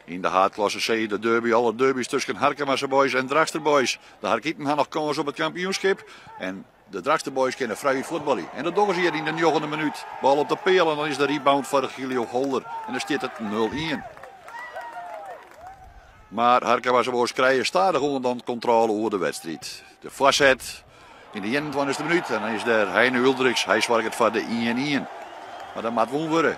Yn de haadklasse C de derby aller derbys tusken Harkemase Boys en Drachtster Boys. De Harkiten ha noch kâns op it kampioenskip en de Drachtster Boys kinne frij fuotbalje. En dat dogge se hjir yn de njoggende minút. Bal op de peal en dan is de rebound foar Gilio Holder en dan stiet it 0-1. Mar Harkemase Boys krije stadichoan dan kontrôle oer de wedstriid. De foarset yn de 21ste minút en dan is der Heine Uldriks. Hy soarget foar de 1-1. Mar dat moat wûn wurde.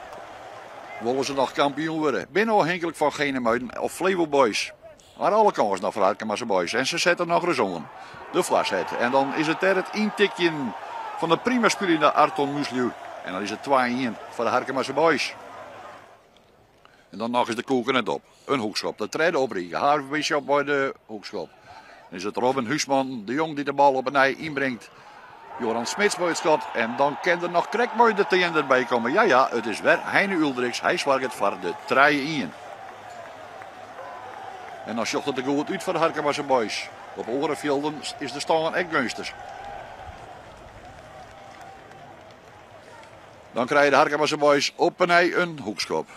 Wolle se noch kampioen wurde? Binne ôfhinklik fan Genemuiden of Flevo Boys. Mar alle kâns noch foar Harkemase Boys en se sette noch ris oan. De foarset en dan is it dêr it yntikjen fan de prima spyljende Arton Musliu. En dan is it 2-1 foar de Harkemase Boys. En dan noch is de koeke net op. In hoekskop, de tredde op rige. Harvey Bishop by de hoekskop. Dan is it Robin Huisman de Jong dy't de bal op 'e nij ynbringt. Joran Smits mei it skot en dan kin der noch krekt mei de team derby komme. Ja, ja, it is wer Heine Uldriks. Hy soarget foar de 3-1. En dan sjocht it der goed út foar de Harkemase Boys. Op oare fjilden is de stân ek geunstich. Dan krije de Harkemase Boys op 'e nij in hoekskop.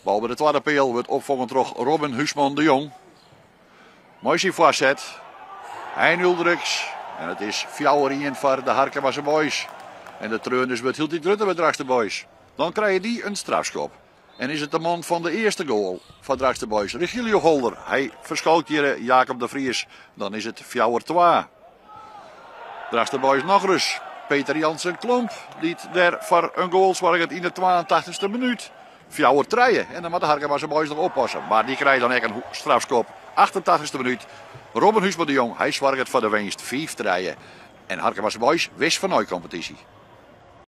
Bal by de twadde peal wurdt opfongen troch Robin Huisman de Jong. Mei syn foarset. Hein Uldriks. En it is 4-1 foar de Harkemase Boys. En de treurnis wurdt hieltyd grutter by Drachtster Boys. Dan krije dy in strafskop. En is it de man fan de earste goal foar Drachtster Boys, Regilio Holder. Hy ferskalkt hjir Jacob de Vries. Dan is it 4-2. Drachtster Boys nochris. Peter Jansen Klomp, dy't der foar in goal soarget yn de 82ste minút. 4-3. En dan moat de Harkemase Boys noch oppasse. Mar dy krije dan ek in strafskop. 88ste minút. Robin Huisman de Jong, hy soarget foar de winst. 5-3. En Harkemase Boys wis fan neikompetysje.